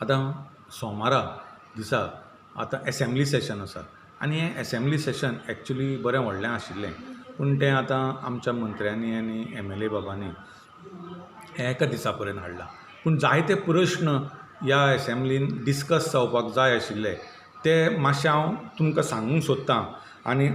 आतां सोमारा दिसा आतां एसेंब्ली सेशन आसा आनी हें एसेंब्ली सेशन एक्चुली बरें व्हडलें आशिल्लें पूण तें आतां आमच्या मंत्र्यांनी आनी एम एल ए बाबांनी एका दिसा पर्यंत हाडलां. पूण जायते प्रस्न ह्या एसेंब्लींत डिसकस जावपाक जाय आशिल्ले ते मातशे हांव तुमकां सांगूंक सोदतां आनी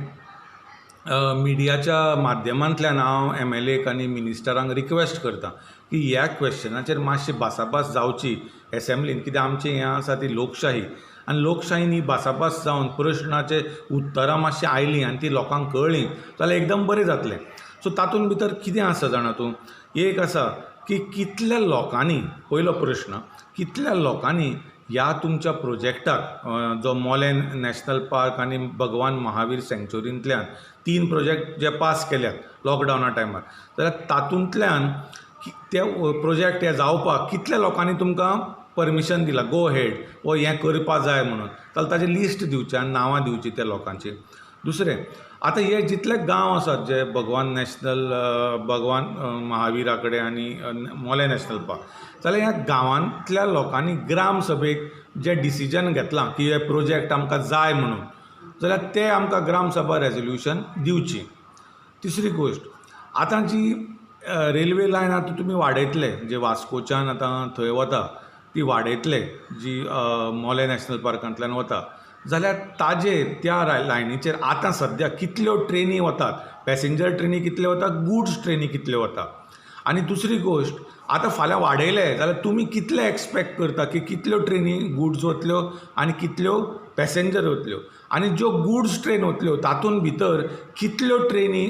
मिडियाच्या माध्यमांतल्यान हांव एम एल एक आनी मिनिस्टरांक रिक्वेस्ट करतां की ह्या क्वेश्चनाचेर मातशी भासाभास जावची एसेंब्लींत कित्याक आमचें हें आसा ती लोकशाही आनी लोकशायेन ही भासाभास जावन प्रस्नाचेर उत्तरां मातशीं आयलीं आनी तीं लोकांक कळ्ळीं जाल्यार एकदम बरें जातलें. सो तातूंत भितर कितें आसा जाणा तूं, एक आसा की कितल्या लोकांनी पयलो प्रस्न कितल्या लोकांनी ह्या तुमच्या प्रोजेक्टाक जो मोलें नॅशनल पार्क आनी भगवान महावीर सँच्युरींतल्यान तीन प्रोजेक्ट जे पास केल्यात लॉकडावना टायमार जाल्यार तातूंतल्यान ते प्रोजेक्ट हे जावपाक कितल्या लोकांनी तुमकां परमिशन दिलां गो अहेड वो हें करपाक जाय म्हणून जाल्यार ताचें लिस्ट दिवचें आनी नांवां दिवचीं त्या लोकांचीं. दुसरें, आतां हे जितले गांव आसात जे भगवान नॅशनल भगवान महावीरा कडेन आनी मोलें नॅशनल पार्क जाल्यार ह्या गांवांतल्या लोकांनी ग्राम सभेक जें डिसिजन घेतलां की हे प्रोजेक्ट आमकां जाय म्हणून जाल्यार तें आमकां ग्राम सभा रेजोल्यूशन दिवची. तिसरी गोश्ट, आतां जी रेल्वे लायन आतां तुमी वाडयतले जे वास्कोच्यान आतां थंय वता ती वाडयतले जी मोलें नॅशनल पार्कांतल्यान वता जाल्यार ताजेर त्या लायनीचेर आतां सद्याक कितल्यो ट्रेनी वतात, पॅसेंजर ट्रेनी कितल्यो वतात, गुड्स ट्रेनी कितल्यो वतात आनी दुसरी गोश्ट, आतां फाल्यां वाडयले जाल्यार तुमी कितले एक्सपेक्ट करता की कितल्यो ट्रेनी गुड्स वतल्यो आनी कितल्यो पॅसेंजर वतल्यो आनी ज्यो गुड्स ट्रेन वतल्यो तातूंत भितर कितल्यो ट्रेनी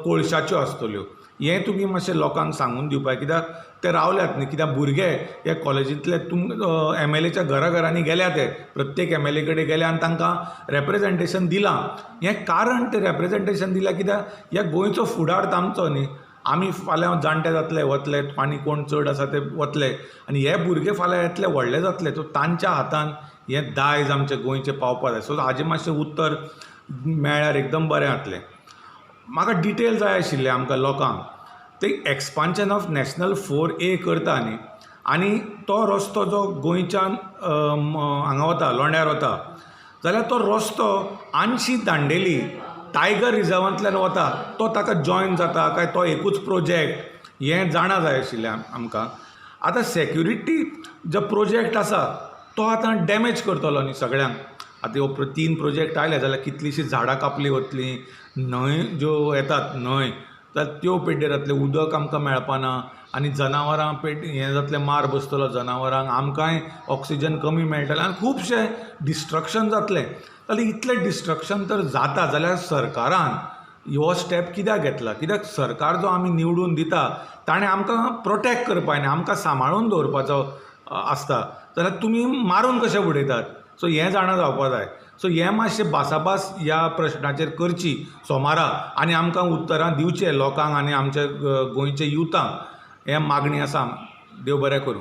कोळशाच्यो आसतल्यो हें तुमी मातशें लोकांक सांगून दिवपाक जाय कित्याक ते रावल्यात न्ही कित्याक भुरगे हे कॉलेजींतले एम एल एच्या घरा घरांनी गेल्या ते प्रत्येक एम एल ए कडेन गेले आनी तांकां रेप्रेजेंटेशन दिलां. हें कारण तें रेप्रेजेंटेशन दिलां कित्याक ह्या गोंयचो फुडार तांचो न्ही. आमी फाल्यां जाणटे जातले वतले आनी कोण चड आसा ते वतले आनी हे भुरगे फाल्यां येतले व्हडले जातले सो तांच्या हातांत हें दायज आमचें गोंयचें पावपाक जाय. सो हाजें मातशें उत्तर मेळ्ळ्यार एकदम बरें जातलें. म्हाका डिटेल जाय आशिल्ले आमकां लोकांक ते expansion of national 4A करता न्ही आनी तो रस्तो जो गोंयच्यान हांगा वता लोंड्यार वता जाल्यार तो रस्तो आनशी दांडेली टायगर रिजर्वांतल्यान वता तो ताका जॉयन जाता काय तो एकूच प्रोजेक्ट हें जाणा जाय आशिल्लें आमकां. आतां सेक्युरिटी जो प्रोजेक्ट आसा तो आतां डेमेज करतलो न्ही सगळ्यांक. आतां ह्यो तीन प्रोजेक्ट आयले जाल्यार कितलींशींच झाडां कापलीं वतलीं, न्हंय ज्यो येतात न्हंय जाल्यार त्यो पेड्डेर जातल्यो, उदक आमकां मेळपा ना आनी जनावरां हें जातलें मार बसतलो जनावरांक आमकांय ऑक्सिजन कमी मेळटलें आनी खुबशें डिस्ट्रक्शन जातलें. जाल्यार इतलें डिस्ट्रक्शन तर जाता जाल्यार सरकारान हो स्टेप कित्याक घेतला? कित्याक सरकार जो आमी निवडून दिता ताणें आमकां प्रोटेक्ट करपाक जाय न्ही आमकां सांबाळून दवरपाचो आसता जाल्यार तुमी मारून कशे उडयतात? सो हें जाणा जावपाक जाय. सो हें मातशें भासाभास ह्या प्रस्नाचेर करची सोमारा आनी आमकां उत्तरां दिवचें लोकांक आनी आमच्या गोंयच्या युथाक हें मागणी आसा. देव बरें करूं.